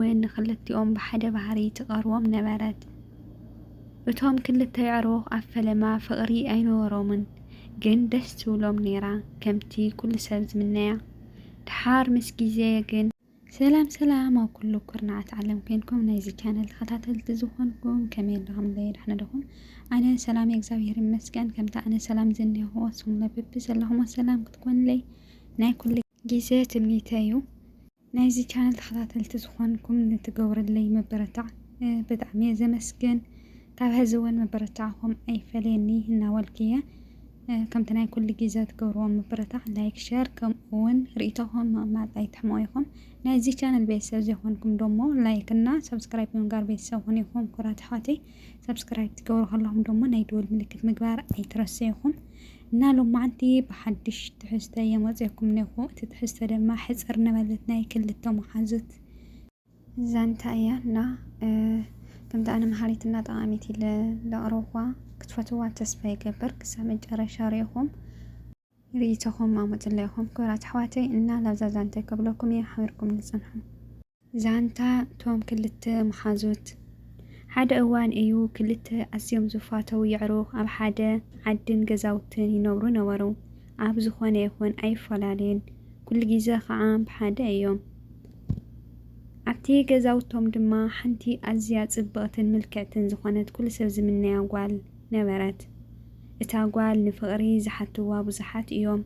እውን ንኽልቲኦም ብሓደ ባህሪ ትቐርቦም ነበረት። እቶም ክልተ የዕሩኽ ኣብ ፈለማ ፍቕሪ ኣይነበሮምን፣ ግን ደስ ትብሎም ነይራ፣ ከምቲ ኩሉ ሰብ ዝምነያ። ድሓር ምስ ግዜ ግን። ሰላም ሰላም፣ ኣብ ኩሉ ኩርናዓት ዓለም ኮይንኩም ናይዚ ቻነል ተኸታተልቲ ዝኾንኩም፣ ከመይ ኣለኹም? ደይ ደሕና ዲኹም? ኣነ ሰላም እየ፣ እግዚኣብሔር ይመስገን። ከምቲ ኣነ ሰላም ዝኒኹ፣ ንስኹም ለብቢ ዘለኹም ሰላም ክትኮንለይ ናይ ኩሉ ግዜ ትምኒተይ እዩ። ናይዚ ቻነል ተኸታተልቲ ዝኾንኩም ንትገብርለይ ምብርታዕ፣ እ፣ ብጣዕሚ እየ ዘመስግን። ካብ ሕዚ እውን ምብርታዕኹም ኣይፈለየኒ እናበልኩ እየ። እ፣ ከምቲ ናይ ኩሉ ግዜ ትገብርዎ ምብርታዕ፣ ላይክ፣ ሸር፣ ከምኡ እውን ርእይቶኹም ምቕማጥ ኣይትሕመቑ ኢኹም። ናይዚ ቻነል ቤተሰብ ዘይኮንኩም ደሞ ላይክ እና ሰብስክራይብ ብምግባር ቤተሰብ ኩኑ ኢኹም። ክቡራት ኣሕዋተይ፣ ሰብስክራይብ ትገብሩ ከለኹም ደሞ ናይ ደወል ምልክት ምግባር ኣይትረስዑ ኢኹም። እና ሎማዓንቲ ብሓድሽ ትሕዝቶ እየ መፂኦኩም እኒኹ። እቲ ትሕዝቶ ድማ ሕፅር ንበለት ናይ ክልተ መሓዙት ዛንታ እያ። እና፣ እ፣ ከምቲ ኣነ መሃሪትና ጠቓሚት ኢለ ለቕረብኳ ክትፈትዋ ተስፋ ይገብር። ክሳብ መጨረሻ ርኢኹም ርኢቶኹም ኣመፅለይኹም ክብራት ኣሕዋተይ። እና ላብዛ ዛንታ ከብለኩም እየ፣ ሓቢርኩም ንፅንሑ። ዛንታ እቶም ክልተ መሓዙት። ሓደ እዋን እዩ ክልተ ኣዝዮም ዝፋተው የዕሩኽ ኣብ ሓደ ዓድን ገዛውትን ይነብሩ ነበሩ። ኣብ ዝኾነ ይኹን ኣይፈላለዩን። ኩሉ ግዜ ኸዓ ብሓደ እዮም። ኣብቲ ገዛውቶም ድማ ሓንቲ ኣዝያ ጽብቕትን ምልክዕትን ዝኾነት ኩሉ ሰብ ዝምነያ ጓል ነበረት። እታ ጓል ንፍቕሪ ዝሓትዋ ብዙሓት እዮም፣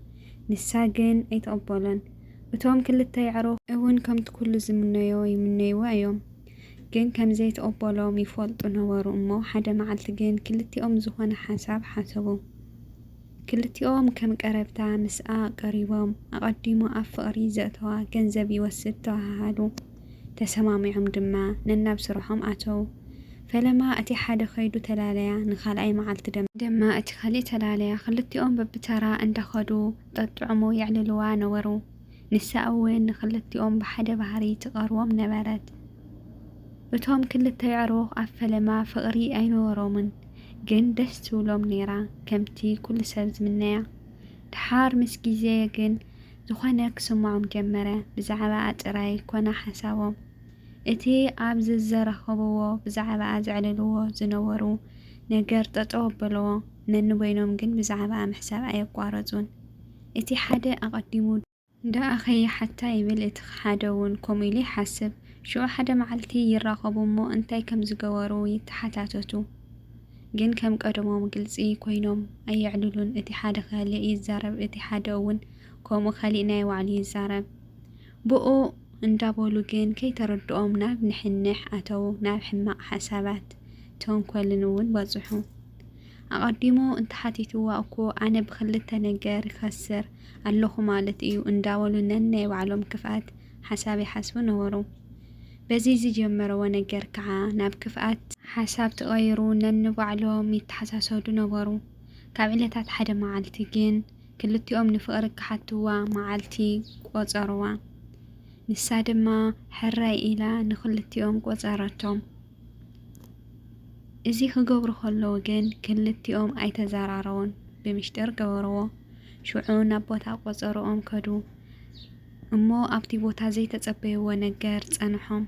ንሳ ግን ኣይትቕበሎን። እቶም ክልተ የዕሩኽ እውን ከምቲ ኩሉ ዝምነዮ ይምነይዋ እዮም፣ ግን ከም ዘይትቕበሎም ይፈልጡ ነበሩ እሞ፣ ሓደ መዓልቲ ግን ክልቲኦም ዝኾነ ሓሳብ ሓሰቡ። ክልቲኦም ከም ቀረብታ ምስኣ ቀሪቦም፣ ኣቐዲሙ ኣብ ፍቕሪ ዘእተዋ ገንዘብ ይወስድ ተባሃሃሉ። ተሰማሚዖም ድማ ነናብ ስርሖም ኣተዉ። ፈለማ እቲ ሓደ ከይዱ ተላለያ፣ ንኻልኣይ መዓልቲ ደም-፣ ድማ እቲ ካሊእ ተላለያ። ክልቲኦም በብተራ እንዳኸዱ ጠጥዕሙ የዕልልዋ ነበሩ። ንሳ እውን ንክልቲኦም ብሓደ ባህሪ ትቐርቦም ነበረት። እቶም ክልተ የዕሩኽ ኣብ ፈለማ ፍቕሪ ኣይነበሮምን፣ ግን ደስ ትብሎም ነይራ፣ ከምቲ ኩሉ ሰብ ዝምነያ። ድሓር ምስ ግዜ ግን ዝኾነ ክስምዖም ጀመረ። ብዛዕባኣ ጥራይ ኮነ ሓሳቦም። እቲ ኣብ ዝዘራኸብዎ ብዛዕባኣ ዘዕልልዎ ዝነበሩ ነገር ጠጠው ኣበልዎ። ነንበይኖም ግን ብዛዕባኣ ምሕሳብ ኣየቋረጹን። እቲ ሓደ ኣቐዲሙ ደኣ ከይሓታ ይብል፣ እቲ ሓደ እውን ከምኡ ኢሉ ይሓስብ። ሽዑ ሓደ መዓልቲ ይራኸቡ እሞ እንታይ ከም ዝገበሩ ይተሓታተቱ። ግን ከም ቀደሞም ግልጺ ኮይኖም ኣየዕልሉን። እቲ ሓደ ካልእ ይዛረብ፣ እቲ ሓደ እውን ከምኡ ካሊእ ናይ ባዕሉ ይዛረብ። ብኡ እንዳበሉ ግን ከይተረድኦም ናብ ንሕንሕ ኣተዉ፣ ናብ ሕማቕ ሓሳባት ተንኮልን እውን በጽሑ። ኣቐዲሙ እንተሓቲትዋ እኮ ኣነ ብክልተ ነገር ይኸስር ኣለኹ ማለት እዩ እንዳበሉ ነናይ ባዕሎም ክፍኣት ሓሳብ ይሓስቡ ነበሩ። በዚ ዝጀመረዎ ነገር ከዓ ናብ ክፍኣት ሓሳብ ተቐይሩ ነንባዕሎም ይተሓሳሰዱ ነበሩ። ካብ ዕለታት ሓደ መዓልቲ ግን ክልቲኦም ንፍቕሪ ክሓትዋ መዓልቲ ቆጸርዋ። ንሳ ድማ ሕራይ ኢላ ንክልቲኦም ቆጸረቶም። እዚ ክገብሩ ከለዉ ግን ክልቲኦም ኣይተዘራረቡን፣ ብምሽጢር ገበርዎ። ሽዑ ናብ ቦታ ቆጸርኦም ከዱ። እሞ ኣብቲ ቦታ ዘይተጸበይዎ ነገር ጸንሖም።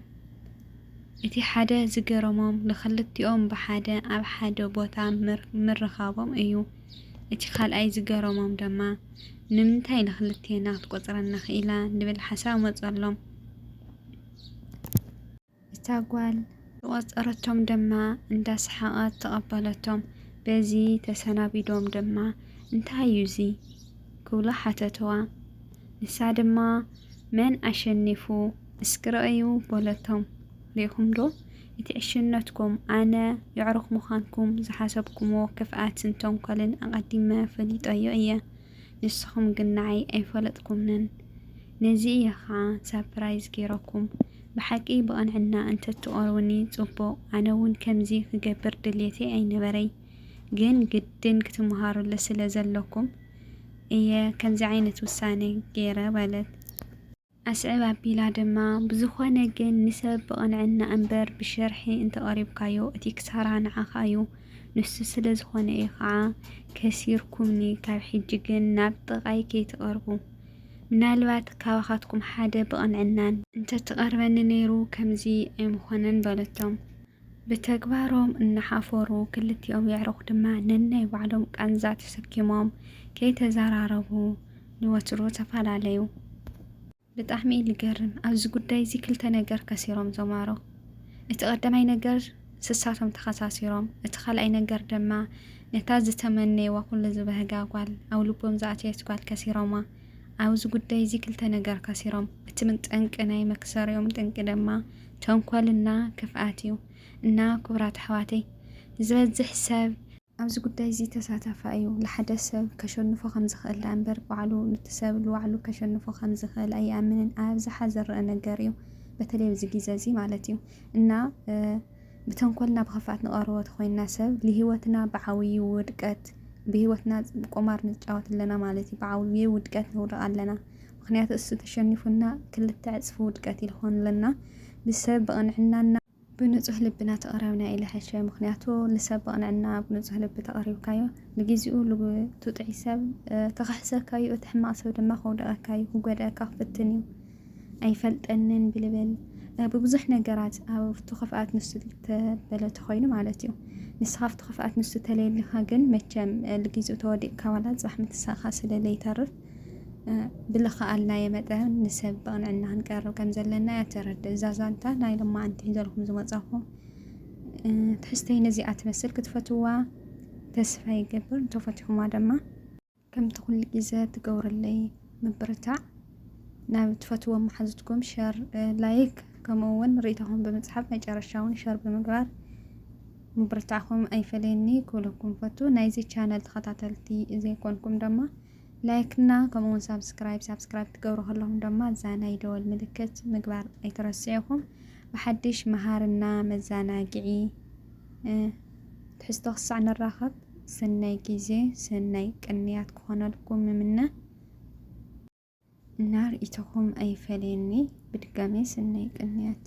እቲ ሓደ ዝገረሞም ንክልቲኦም ብሓደ ኣብ ሓደ ቦታ ምር-፣ ምርኻቦም እዩ። እቲ ካልኣይ ዝገረሞም ድማ ንምንታይ ንክልቴና ክትቆጽረና ክኢላ ንብል ሓሳብ መጸሎም። እታ ጓል ዝቖጸረቶም ድማ እንዳሰሓቐት ተቐበለቶም። በዚ ተሰናቢዶም ድማ እንታይ እዩ እዚ ክብሉ ሓተትዋ። ንሳ ድማ መን ኣሸኒፉ እስኪ ረኣዩ በለቶም። ርኢኹም ዶ እቲ ዕሽነትኩም? ኣነ የዕሩኽ ምዃንኩም ዝሓሰብኩምዎ ክፍኣትን ተንኮልን ኣቐዲመ ፈሊጠዮ እየ። ንስኹም ግን ንዓይ ኣይፈለጥኩምንን። ነዚ እየ ኸዓ ሳፕራይዝ ገይረኩም። ብሓቂ ብቕንዕና እንተትቐርቡኒ ጽቡቕ። ኣነ እውን ከምዚ ክገብር ድልየተይ ኣይነበረይ። ግን ግድን ክትመሃሩሉ ስለ ዘለኩም እየ ከምዚ ዓይነት ውሳነ ገይረ በለት። ኣስዕብ ኣቢላ ድማ፣ ብዝኾነ ግን ንሰብ ብቕንዕና እምበር ብሸርሒ እንተቐሪብካዮ እቲ ክሳራ ንዓኻ እዩ። ንሱ ስለ ዝኾነ እዩ ኸዓ ከሲርኩምኒ። ካብ ሕጂ ግን ናብ ጥቓይ ከይትቐርቡ። ምናልባት ካባኻትኩም ሓደ ብቕንዕናን እንተትቐርበኒ ነይሩ ከምዚ ኣይምኾነን በለቶም። ብተግባሮም እናሓፈሩ ክልቲኦም የዕሩኽ ድማ ነናይ ባዕሎም ቃንዛ ተሰኪሞም ከይተዘራረቡ ንወትሩ ተፈላለዩ። ብጣዕሚ እዩ ልገርም። ኣብዚ ጉዳይ እዚ ክልተ ነገር ከሲሮም እዞም ኣዕሩኽ። እቲ ቀዳማይ ነገር ስሳቶም ተኸሳሲሮም፣ እቲ ካልኣይ ነገር ድማ ነታ ዝተመነይዋ ኩሉ ዝበህጋ ጓል፣ ኣብ ልቦም ዝኣተየት ጓል ከሲሮማ። ኣብዚ ጉዳይ እዚ ክልተ ነገር ከሲሮም። እቲ ምን ጠንቂ ናይ መክሰሪኦም ጠንቂ ድማ ተንኮልና ክፍኣት እዩ። እና ክቡራት ኣሕዋተይ፣ ዝበዝሕ ሰብ ኣብዚ ጉዳይ እዚ ተሳታፋ እዩ። ንሓደ ሰብ ከሸንፎ ከም ዝኽእል ደኣ እምበር ባዕሉ ነቲ ሰብ ንባዕሉ ከሸንፎ ከም ዝኽእል ኣይኣምንን። ኣብዝሓ ዝረአ ነገር እዩ፣ በተለይ ኣብዚ ግዜ እዚ ማለት እዩ። እና እ፣ ብተንኮልና ብኽፍኣት ንቐርቦ ተኾይንና ሰብ ንህይወትና ብዓብዩ ውድቀት፣ ብህይወትና ቁማር ንጫወት ኣለና ማለት እዩ። ብዓብዩ ውድቀት ንውድቕ ኣለና። ምኽንያቱ እሱ ተሸኒፉና ክልተ ዕፅፊ ውድቀት ይልኾንለና። ብሰብ ብቕንዕናና ብንጹህ ልብና ተቕረብና ኢለ ሕሸ። ምኽንያቱ ንሰብ ብቕንዕና ብንጹህ ልቢ ተቕሪብካዮ ንግዜኡ ልቡ ትጥዒ ሰብ እ፣ ክኽሕሰካ እዩ። እቲ ሕማቕ ሰብ ድማ ከውድቐካ እዩ፣ ክጎድኣካ ክፍትን እዩ። ኣይፈልጠንን ብልብል እ፣ ብብዙሕ ነገራት ኣብቲ ክፍኣት ንሱ ተበለ ተኾይኑ ማለት እዩ። ንስኻ ኣብቲ ክፍኣት ንሱ ተለየልካ ግን መቸም እ፣ ንግዜኡ ተወዲቕካ ዋላ ጽባሕ ምትሳእካ ስለ ለይተርፍ እ፣ ብልኸኣልናዮ መጠን ንሰብ ብቕንዕና ክንቀርብ ከም ዘለና እያ ተረድእ። እዛ ዛንታ ናይ ሎማዓንቲ ሒዘልኩም ዝመጻኹ እ፣ ትሕዝተይ ነዚኣ ትመስል። ክትፈትዋ ተስፋ ይገብር። እንተፈትኹማ ድማ ከምቲ ኩሉ ግዜ ትገብርለይ ምብርታዕ ናብ ትፈትዎም መሓዙትኩም ሸር እ፣ ላይክ ከምኡ እውን ርእይቶኹም ብምጽሓፍ መጨረሻ እውን ሸር ብምግባር ምብርታዕኹም ኣይፈለየኒ ክብለኩም ፈቱ። ናይዚ ቻነል ተኸታተልቲ ዘይኮንኩም ድማ ላይክ እና ከምኡ እውን ሳብስክራይብ ሳብስክራይብ ትገብሩ ከለኹም ድማ እዛ ናይ ደወል ምልክት ምግባር ኣይትረስዑ ኢኹም። ብሓድሽ መሃርና መዘናግዒ እ፣ ትሕዝቶ ክሳዕ ንራኸብ ሰናይ ግዜ ሰናይ ቅንያት ክኾነልኩም እምነ። እና ርእይቶኹም ኣይፈለየኒ። ብድጋሜ ሰናይ ቅንያት።